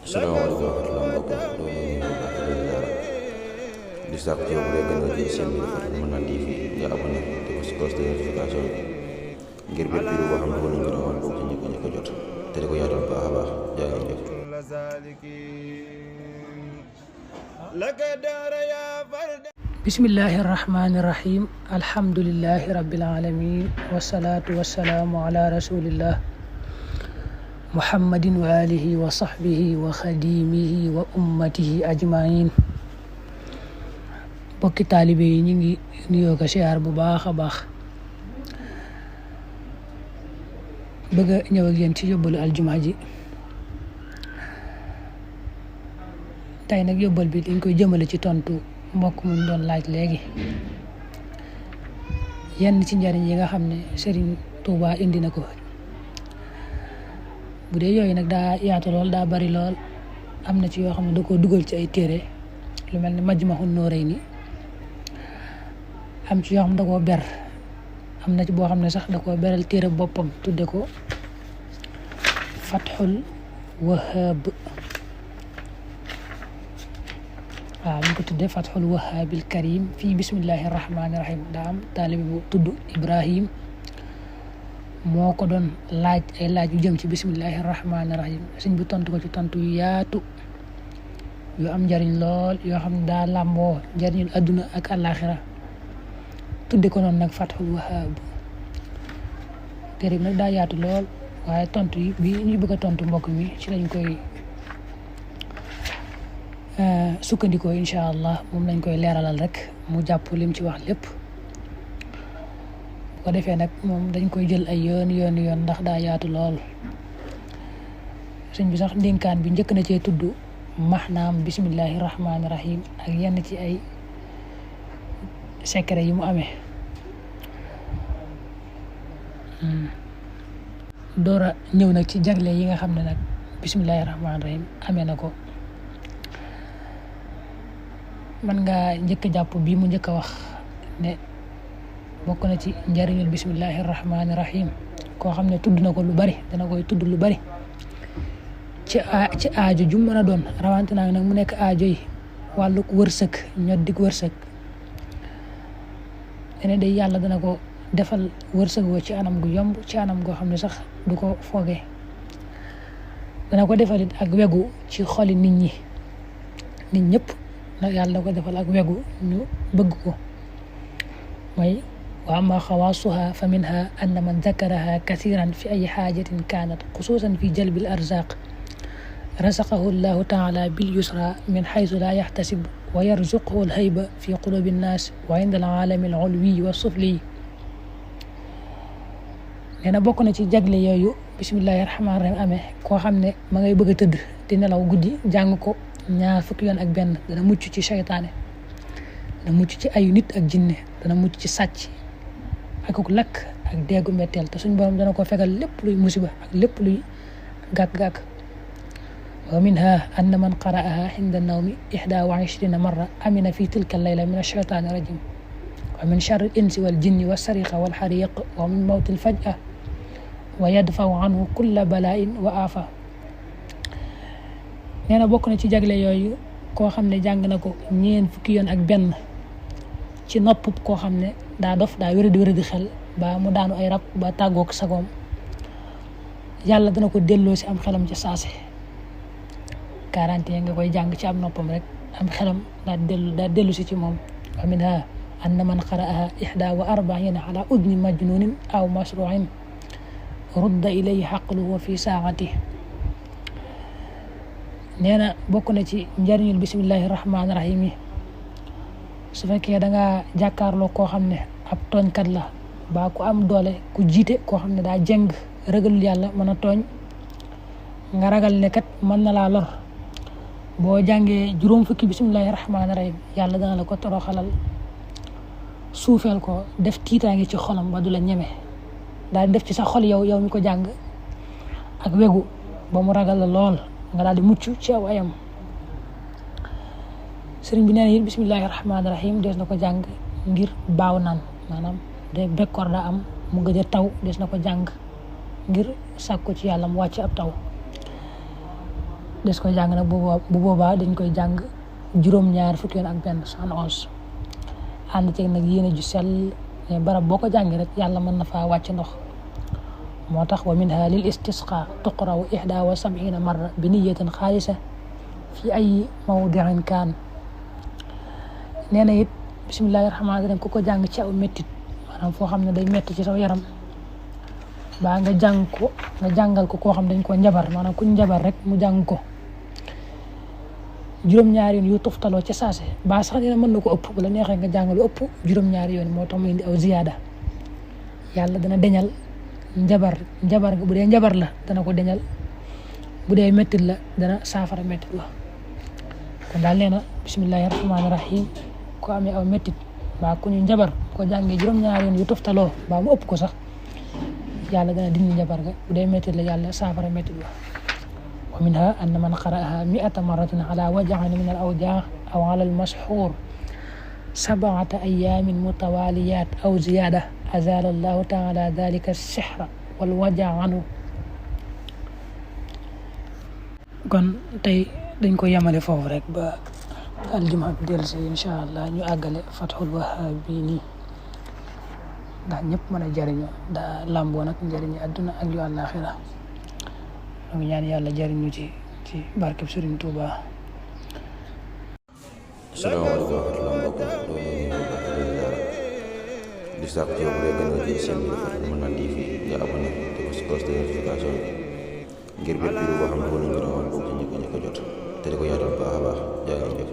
salaamaaleykum wa rahmatulah mbokk yi ñoo ngi nuyu bu baax di sàkk ci yow bu dee gën a jël seen biir Fatou Mën TV nga abonné te ko si cloche de notification bi ngir bépp vidéo boo xam ne dugal nañ ko doon bokk ci njëkk a jot te di ko yaatal bu baax a baax jaa ngeen jëf. bismillahi rahmani rahim alhamdulillahi rabbil alamin wasalaatu wasalaamu ala rasulillah muhammadin wa alihi wa sahbihi wa xadimihi wa ummatihi ajmain. bokki taalibe yi ñu ngi nuyoo ko siyaar bu baax a baax, bëgg a ñëw ak yéen ci yóbbalu aljuma ji. tey nag yóbbal bi dañ koy jëmale ci tontu mbokk mu doon laaj léegi yenn ci njariñ yi nga xam ne Serigne Touba indi na ko. bu dee yooyu nag daa yaatu lool, daa bari lool. am na ci yoo xam ne da koo dugal ci ay téere lu mel ne Majmahun Nurayni, am ci yoo xam ne da koo ber, am na ci boo xam ne sax da koo beral téere boppam tudde ko Fathul Wahhab. waaw ñu ko tuddee Fathul Wahhabil Karim fii bismillahi rahmaani rahim. daa am taalibe bu tudd Ibrahim moo ko doon laaj ay laaj yu jëm ci bismillahi rahmaani rahim. sëñ bi tontu ko ci tontu yu yaatu yu am njariñ lool, yoo xam ne daa làmboo njariñul adduna ak àllaaxira. tudde ko noonu nag Fathul Wahhab. téere bi nag daa yaatu lool, waaye tontu yi bi ñu bëgg a tontu mbokk mi ci lañ koy sukkandikoo incha allah. moom lañ koy leeralal rek mu jàpp lim ci wax lépp. bu ko defee nag moom dañ koy jël ay yoon ndax daa yaatu lool. sëñ bi sax ndénkaan bi njëkk na cee tudd maxnaam bismillahi rahmaani rahim ak yenn ci ay secret yi mu amee. doora ñëw nag ci jagle yi nga xam ne nag bismillahi rahmaani rahim amee na ko. man nga njëkk a jàpp bii mu njëkk a wax ne bokk na ci njariñul bismillahi rahmaani rahim. koo xam ne tudd na ko lu bari dana koy tudd lu bari ci aajo ju mën a doon, rawante naa nag mu nekk aajo yi wàllu wërsëg, ñoddik wërsëg. dene day yàlla dana ko defal wërsëg woo ci anam gu yomb, ci anam goo xam ne sax du ko foogee. dana ko defalit ak wegu ci xoli nit ñëpp nag yàlla da ko defal ak wegu ñu bëgg ko. mooy wa amma xawaasuha fa minha anna man zakaraha kasiran fi ay xaajatin kaanat xusuusan fi jalbil arzaq rasaqahu llahu taala bil yusra min xaysu la yaxtasib wa yarzuqhu alhayba fi qulubi nnaas wa inda alaalami alulwi wa sufli. nee na bokk na ci jagle yooyu bismillahi rahmaani rahim amee koo xam ne ma ngay bëgg a tëdd di nelaw guddi jàng ko ñaar fukki yoon ak benn, dana mucc ci seytaane, dana mucc ci ayu nit ak jinne, dana mucc ci sàcc ak lakk ak déggu metteel. te suñ borom dana ko fegal lépp luy musiba ak lépp luy gàkk-gàkk. wa minha anna man qara'aha inda nawmi 21 marra amina fi tilka layla min ash-shaytani rajim wa min sharri al-insi wal jinni wa sariqa wal hariq wa min mawti al-faj'a wa yadfa'u anhu kulla bala'in wa afa. nee na bokk na ci jagle yooyu koo xam ne jàng na ko ñeen fukki yoon ak benn ci nopp koo xam ne daa dof, daa wéradi xel, ba mu daanu ay rab ba tàggook sagoom. yàlla dana ko delloo si am xelam ci saase. 40 nga koy jàng ci am noppam rek am xelam daa dellu si ci moom. wa minha anna man qara'aha 41 ala udni majnunin aw masru'in rudda ilayhi aqluhu fi saa'ati. nee na bokk na ci njariñul bismillahi rahmaani rahim yi su fekkee da ngaa jàkkaarloo koo xam ne ab tooñkat la, ba ku am doole, ku jiite koo xam ne daa jeng, ragalul yàlla, mën a tooñ, nga ragal ne kat mën na laa lor. boo jàngee juróom fukki bismillahi rahmaani rahim yàlla dana la ko toroxalal, suufeel ko, def tiitaange ci xolam ba du la ñeme. daal def ci sa xol yow mi ko jàng ak wegu ba mu ragal la lool, nga daal di mucc ci aw ayam. sëriñ bi nee na it bismillahi rahmaani rahim des na ko jàng ngir baaw naan, maanaam de bekkoor daa am mu gëj a taw, des na ko jàng ngir sàkku ci yàlla mu wàcc ab taw. des koy jàng nag bu boobaa dañ koy jàng juróom-ñaar fukki yoon ak benn 111 ànd ceeg nag yéene ju sell mais barab boo ko jàngee rek yàlla mën na faa wàcc ndox moo tax wa minha lil istisqa tuqraw 71 marra bi niyatin xaalisa fi ay mawdiin kaan nee na it bismillahi rahmaani rahim ku ko jàng ci aw méttit maanaam foo xam ne day métti ci saw yaram baa nga jàngal ko koo xam dañ ko njabar maanaam ku njabar rek mu jàng ko juróom-ñaari yoon yu toftaloo ca saase ba sax dina mën na ko ëpp bu la neexee nga jàng lu ëpp juróom-ñaari yoon moo tax mu indi aw ziyaada yàlla dana deñal njabar bu dee njabar la dana ko deñal bu dee méttit la dana saafara méttit la kon daal nee na bismillahi rahmaani rahim ko amee aw méttit baa ku ñu njabar ko jàngee juróom-ñaari yoon yu toftaloo baa mu ëpp ko sax yàlla dana dindi njabar ga bu dee méttit la yàlla saafara méttit la wa minha anna man qara'aha 100 marratin ala waj'in min al-awja' aw ala al-mashhur 7 ayyamin mutawaliyat aw ziyada azala allahu ta'ala dhalika as-sihra wal waja' anhu kon tey dañ ko yemale foofu rek ba aljuma bi dellusi insha allah ñu àggale Fathul Wahhab bi nii ndax ñëpp mën a jëriñoo daa làmboo nag njëriñu àdduna ak yu àllaaxira ñu ñaan yàlla jëriñu ci barkeb Sëriñ Tuuba. asalaamaaleykum wa rahmatulah mbokk di sàkk ci yow bu dee gën a jël seen bi Fathul Mannan TV nga abonné te ko si cloche de notification ngir bépp vidéo boo xam ne ko nañ ko doon bokk ci njëkk a jot te di ko yaatal baax a baax jaa ngeen jëf